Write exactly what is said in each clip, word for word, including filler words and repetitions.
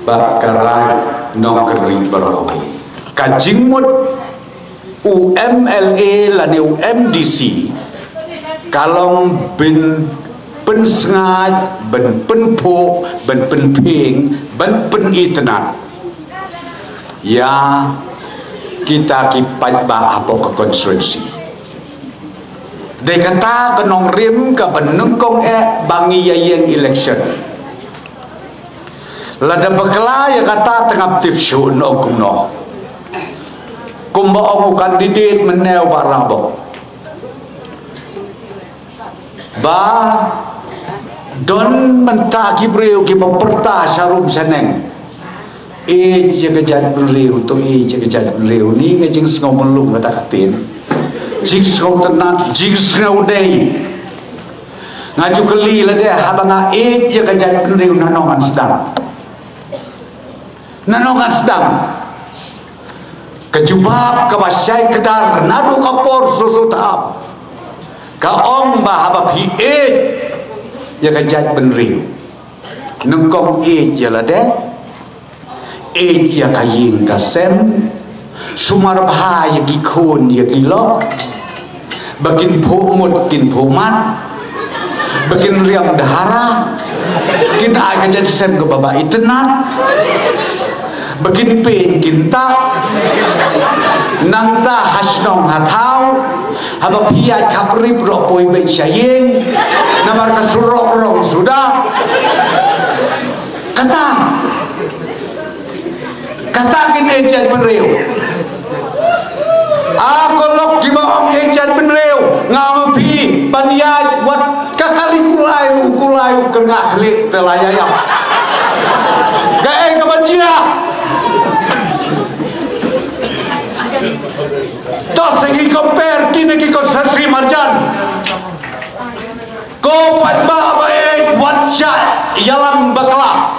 bad ka Raid Nongkynrih baroh kawei. Ka jingmut u M L A lane u M D C ka long ban pynsngaid, ban pynphuh, ban pynphieng, ban pynitynnad ïa kita ki paidbah hapoh ka constituency. Dei kata ka nongrim kaba nyngkong eh ba ngi ïa ïeng election. Lada bakla ïa kata te ngam tip shuh noh kumno. Kumba ong u candidate mynne u Bah Rabok, ba don mynta ki briew kiba pyrta sharum shaneng. Ïeit ïa ka jaitbynriew, to ïeit ïa ka jaitbynriew. Ni nga jingsngew mlung kata ka ktien. Jingsngew tynnad, jingsngew dei. Nga ju kylli lade, haba nga ïeit ïa ka jaitbynriew, nano ngan sdang? Nano ngan sdang? Ka jubab kaba shai kdar naduh ka por shuh shuh thaw ka ong ba haba phi ïeit ïa ka jaitbynriew, nyngkong ïeit ïa lade, ïeit ïa ka ïing ka sem, sumar bha ïa ki khun ïa ki lok, ba kin phuh mut kin phuh mat, ba kin riam dahara, kin ai ka jait sem kaba ba itynnad, ba kin pyn kin ta. Nangta ha shnong ha thaw, haba phi ïaid khapri, pyrshah poi beit sha ïing, namar ka surok rong suda. Kata, kata kin ïeit jaitbynriew. A ko lok kiba ong ïeit jaitbynriew, nga ong phi ban ïaid wat ka kali kulai, u kulai u kyrngah khlieh te la ïa ïap. Kaei kaba jia? To sa ngi compare kine ki constituency marjan. Ko paidbah ba ïeit, wat shah ïalam bakla.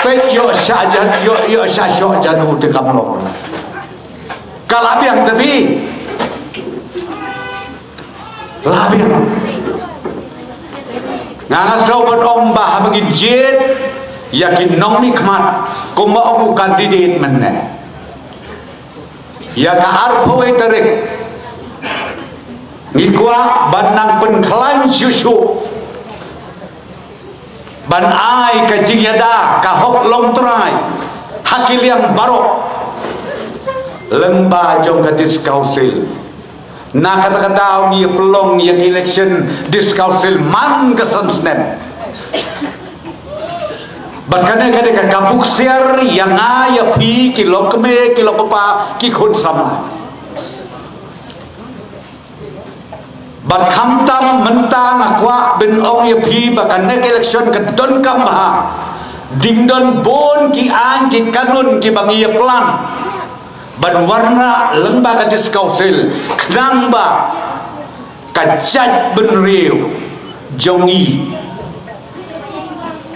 Peit, ïoh shah jan, ïoh, ïoh shah shoh jan u te kam long. Ka la biang te phi. La biang. Nga nga sngewbha ban ong ba haba ngi jied ïa ki nongmihkhmat, kumba ong u candidate mynne, ïa ka arphew wei tarik ngi kwah ban nang pynkhlaiñ shuh shuh, ban ai ka jingïada ka hok longtrai ha ki liang baroh lyngba jong ka District Council. Na kata ka daw ngi ïa pynlong ïa ka election District Council man ka san snem. Bad kane ka dei ka kabu ksiar ïa nga ïa phi ki longkmie ki longkpa ki khun samla. Bad khamtam mynta nga kwah ban ong ïa phi ba kane ka election ka donkam bha. Dang don bun ki aiñ ki kanun kiba ngi ïa plan ban wanrah lyngba ka District Council khnang ba ka jaitbynriew jong ngi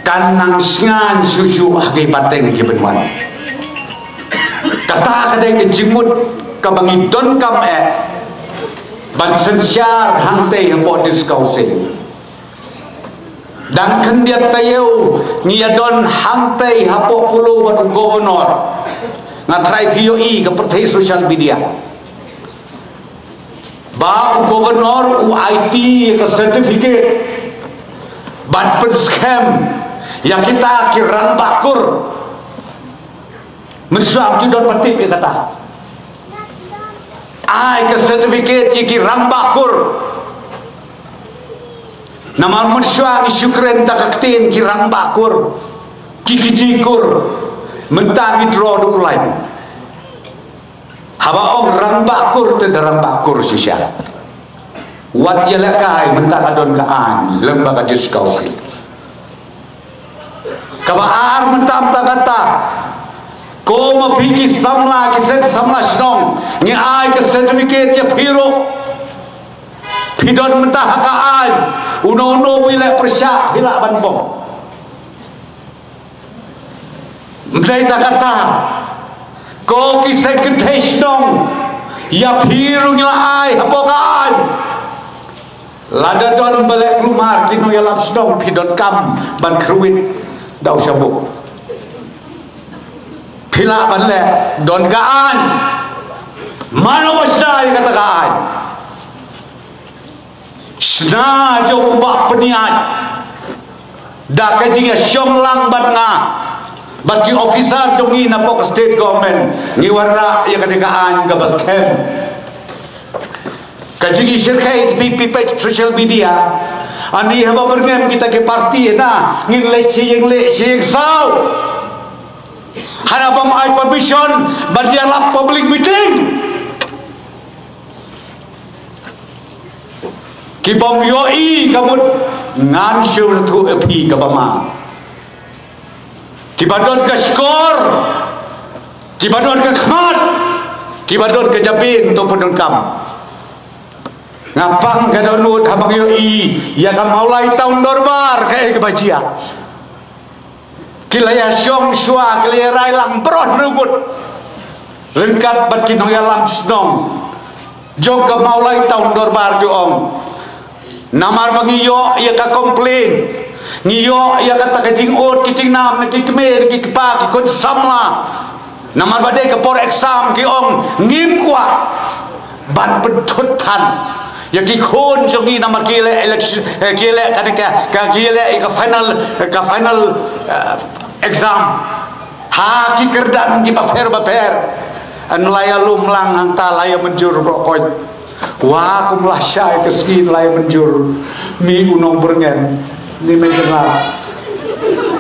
kan nang shngaiñ shuh shuh ha ki pateng ki ban wan. Kata ka dei ka jingmut kaba ngi donkam eh ban synshar hangtei hapoh District Council. Dang khyndiat taïew ngi ïa don hangtei hapoh Polo bad u Governor. Nga tharai phi ïohi ka pyrthei social media ba u Governor u aiti ïa ka certificate ban pynskhem ïa kita ki rangbah kur. Mynshuwa ju don ba tip ïa kata. Ai ka certificate ïa ki rangbah kur. Namar mynshuwa ngi shu kren da ka ktien ki rangbah kur, ki kjat kur. Mynta ngi draw da u lain. Haba ong rangbah kur te da rangbah kur shisha. Wat ïalehkai mynta ka don ka aiñ lyngba ka District Council. Kaba ar mynta mynta kata, ko ma phi ki samla ki seng samla shnong, ngi ai ka certificate ïa phi ruh. Phi don mynta ha ka aiñ, uno uno u ïaleh pyrshah phi lah ban bong. Ym dei tang kata, ko ki seng kynthei shnong, ïa phi ruh ngi la ai hapoh ka aiñ. Lada don ba leh kulmar ki nongïalam shnong, phi donkam ban kyrwit Daw sha buk. Phi lah ban leh, don ka aiñ. Mano ba shna ïa kata ka aiñ? Shna jong u Bah Pynïaid. Da ka jingïashong lang bad nga, bad ki officer jong ngi na pok state government, ngi wanrah ïa kane ka aiñ kaba skhem. Ka jingïashyrkhei phi, phi peit social media. Ani haba byrngem kita ki party na, ngin leh shi ïing leh shi ïing saw. Hana bym ai permission ban ïalap public meeting. Ki bym ïohi ka mut ngan shu ïathuh ïa phi kaba ma. Kiba don ka shkor, kiba don ka khmat, kiba don ka jabieng to pyndonkam. Nga pang ka dohnud haba nga ïohi ïa ka Mawlai Town Dorbar kaei kaba jia. Ki la ïashong shuwa, ki la ïarai lang baroh nukut. Ryngkat bad ki nongïalam shnong jong ka Mawlai Town Dorbar ki ong, namar ba ngi ïoh ïa ka complain, ngi ïoh ïa kata ka jingud ki jingnam na ki kmie, na ki kpa, ki khun samla. Namar ba dei ka por exam, ki ong ngim kwah ban pynthut than ïa ki khun jong ngi namar ki leh election, eh, ki leh ka, ka, ka, ki leh ka final, ka final, eh, exam. Ha ki kyrdan kiba pher ba pher. Yn la ïalum lang hangta, la ïamynjur baroh khoit. Wa kum la shai ka sngi la ïamynjur. Mi u nongbyrngem, ni mei kynrad,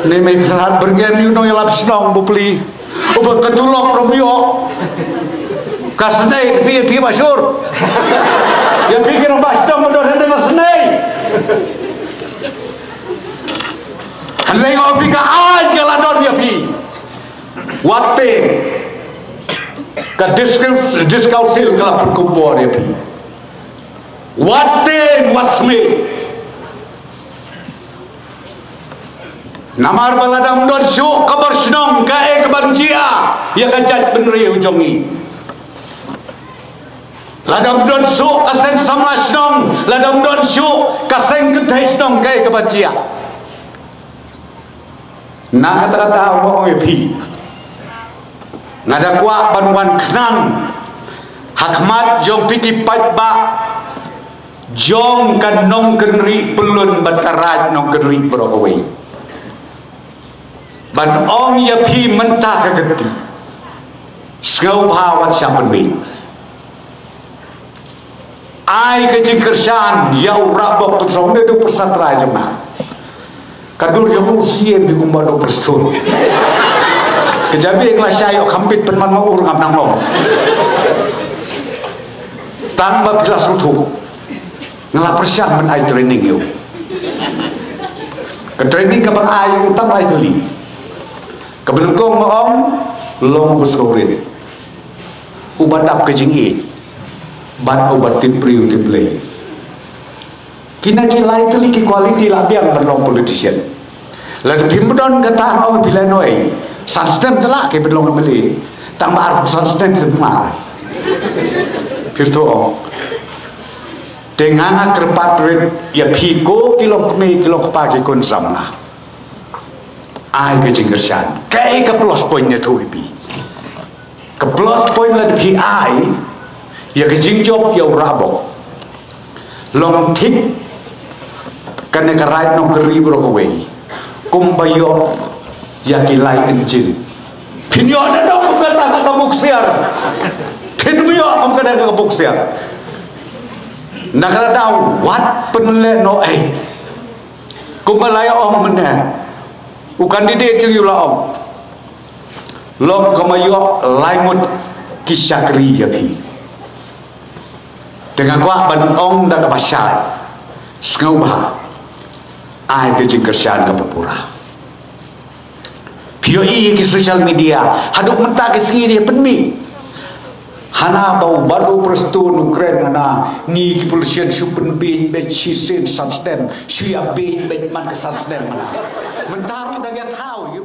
ni mei kynrad byrngem, mi u nongïalap shnong bapli. Uba ka tulop ruh ym ïoh. Ka snei te phi, phi ba shur. Ïa phi ki rangbah shnong ba don hynrei ka snei. Hynrei nga ong phi, ka aiñ ka la don ïa phi. Wat tieng ka District, District Council ka la pynkup bor ïa phi. Wat tieng, wat smiej. Namar ba lada ym don shuh ka bor shnong kaei kaban jia ïa ka jaitbynriew jong ngi. Lada ym don shuh ka seng samla shnong, lada ym don shuh ka seng kynthei shnong kaei kaban jia. Na kata ka daw nga ong ïa phi, nga da kwah ban wan khnang ha khmat jong phi ki paidbah jong ka Nongkynrih Pyllun bad ka Raid Nongkynrih baroh kawei, ban ong ïa phi mynta ka kti, sngewbha wat shah pynbeit. Ai ka jingkyrshan ïa u Rabok Tynsong, ne u pyrsa trai jong nga. Ka dur jong u siem hi kumba u pyrsa. Ka jabieng la shai ïoh kham bit pynban ma u ngam nang long. Tang ba phi la sngewthuh, nga la pyrshang ban ai training ïa u. Ka training kaba nga ai ïa u tang lai tylli. Kaba nyngkong nga ong, long uba sngewrit, uba dap ka jingïeit, bad uba tip briew tip Blei. Kine ki lai tylli ki quality la biang ban long politician. Lada phim don kata nga ong phi lehnoh ei. San snem te lah ki ban long M L A. Tang ba arphew san snem te mar. Phi to ong. Te nga nga kyrpad rit ïa phi ko ki long kmie ki long kpa ki khun samla. Ai ka jingkyrshan. Kaei ka plus point ne thuh ïa phi? Ka plus point lada phi ai ïa ka jingjop ïa u Rabok, long thik kane ka Raid Nongkynrih baroh kawei, kumba ïoh ïa ki lai engine. Phin ïoh na dong kumta ka buk siar. Phin ïoh kumta ka buk siar. Na kata daw wat pynlehnoh ei. Kumba la ïa ong mynne u candidate jong ngi u la ong, long kumba ïoh lai ngut ki shakri ïa phi. Te nga kwah ban ong da kaba shai, sngewbha ai ka jingkyrshan kaba pura. Phi ïohi ïa ki social media haduh mynta ki sngi ri pynmih. Hana ba u Bah Prestone u kren hana, ngi ki politician shu pynbeit beit shisien san snem, shu ïa beit beit man ka san snem hana. Mynta ruh dang ïa thaw.